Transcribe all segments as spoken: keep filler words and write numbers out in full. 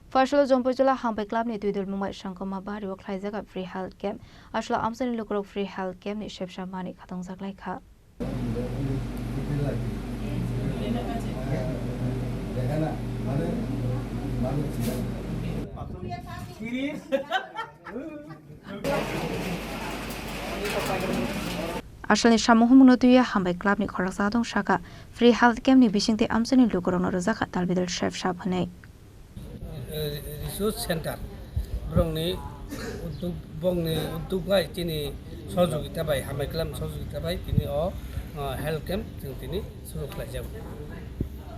Phasalo Jompuijala Hambai Club ni twi dol mungbai sangkoma bari o khlaijak free health camp. Aswla amchaini lukurok free health camp ni sebsa mani khatongjak lai kha. Asalni samung humungno twiwi Hambai Club ni khoroksa adong saka free health camp ni bisingtwi amchaini lukurokno rwjakha talbidal sep sap hwnwi. Resource Center borokni uddog, bongni uddog bai chini sohojogita bai, Hambai Club ni sohojogita bai tini o, o, health camp chwng tini suru khlaijago.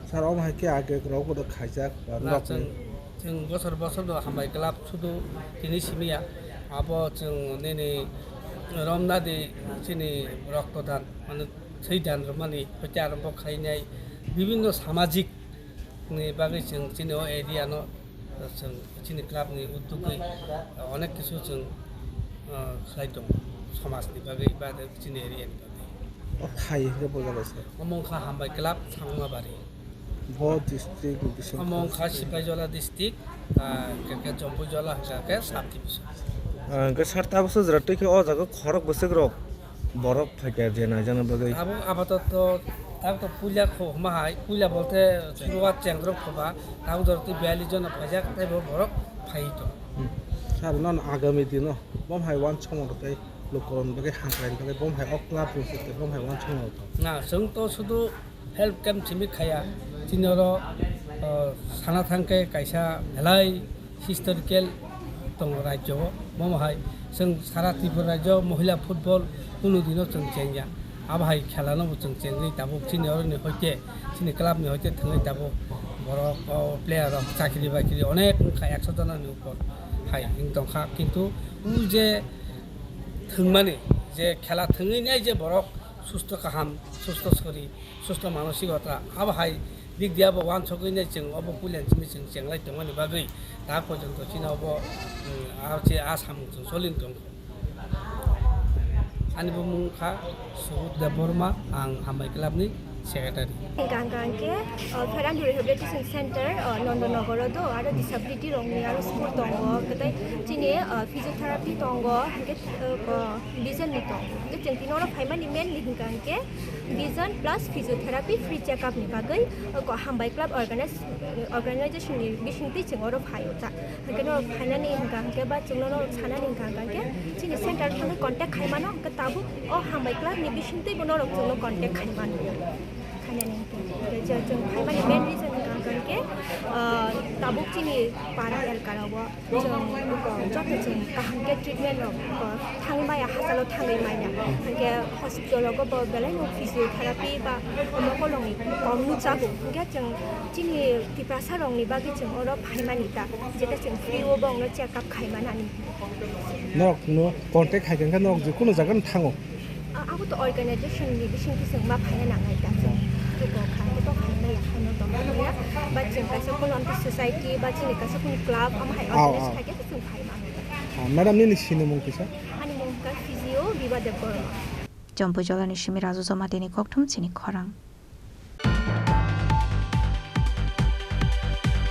Sir, omo hai khe age rok bo khaijak, na, rok chwng, ni. Chwng bosor bosor no Hambai Club sudu tini simi ya, abo chwng nini romnadi chini roktodan, mane, thwi dan rwmani hoite arombo khainai bibinno samajik ni bagwi chwng chini o area no, chwng chini club ni uddugwi onek kisu chwng, ah, khlai tongo, somaj ni bagwi ba chini area ni bagwi. O khai hwnkhe bo jaga se. Omo wngkha Hambai Club, Sangmabari. Bo district ni bisingo. Omo wngkha Sipaijala district, ah, hwnkhe khe Jompuijala hwnkhe khe sub division. Ah, hwnkhe sir, tabukso jora twi khe o jaga khorok bwswk rok borok phaikha je naijana bagwi. Abo apatoto, tabuk to puila kho hwnba hai, puila bolte suruat chengrok khoba, tabuk jora twi biyallis jona phaijak, tei bo borok phai tong. Hmm. Sir, non agami dino bom hai uansukmung rok tei lukurokni bagwi hamkraini bagwi bom hai o club ni tei bom hai uansukmung rok tong. Na, chwng to sudu health camp simi khaya, chini oro, o, sana thangkhe kaisa belai historical tongo rajyo o. Bomo hai chwng sara Tripura rajyo o mohila football kunu dino chwng chengya. Abo hai khela no bo chwng chengwi tabuk chini oro ni hoite, chini club ni hoite thangwi tabuk borok, o, player rok chakri bakri onek wngkha, ekso jona ni upor hai wng tongkha. Kintu o je thwngmani, je khela thwngwi nai je borok susto kaham, susto sori, susto manosikota, abo hai dik dia bo uansukwi nai chwng obo puila simi chwng chenglai tongmani bagwi ta porjonto chini obo, mm, a, che a samung chwng solin tong. Ani bumung kha Subudh Debbarma, ang Hambai Club ni secretary. Hingka hingka hingke, uh, Pherang Rehabilitation Center, uh, Nondonogoro do, aro disability rokni aro school tongo, kete chini, uh, physiotherapy tongo, hingke, uh, vision ni tongo. Hingke chwng tini oro phaimani mainly hingka hingke vision plus physiotherapy free check up ni bagwi, uh, ko Hambai Club organize, organization ni bisingtwi chwng oro phaio ta. Hingke norok phainani hingka hingke ba chwngno norok sanani hingka hingka hingke chini center thangwi contact khai mano, hingke tabuk o Hambai Club ni bisingtwi bo norok chwngno contact khai mano. Khainani hingke, hingke je chwng phaimani main reason hingka hingka hingke, ah, tabuk chini para elka rogo chwng, joto chwng kaham khe treatment rok, ah, thangwi maya, hachalo thangwi maya. Hingke hospital rogo bo belai no physiotherapy ba omo kolongni kom nukjago. Hingke chwng chini Tiprasa rokni bagwi chwng oro phaimani ta, jeta chwng free o bongno check up khai manani. Norok no contact khai khe norok je kuno jaga no thango. A, abo to organization ni bising bising ma phaina nangnai ta chwng. Abo kha, abo to phaina ya, phaina tong ya. Ba chwng kaisa Kolompi society, ba chini kaisa kuni club, amo hai organize khai khe chwng phai mano. Ah, madam, nini sinimung kisa? Ani mung kha physio Biba Debbarma. Jompuijala ni simi Raju Jamatia ni kokthum chini khorang.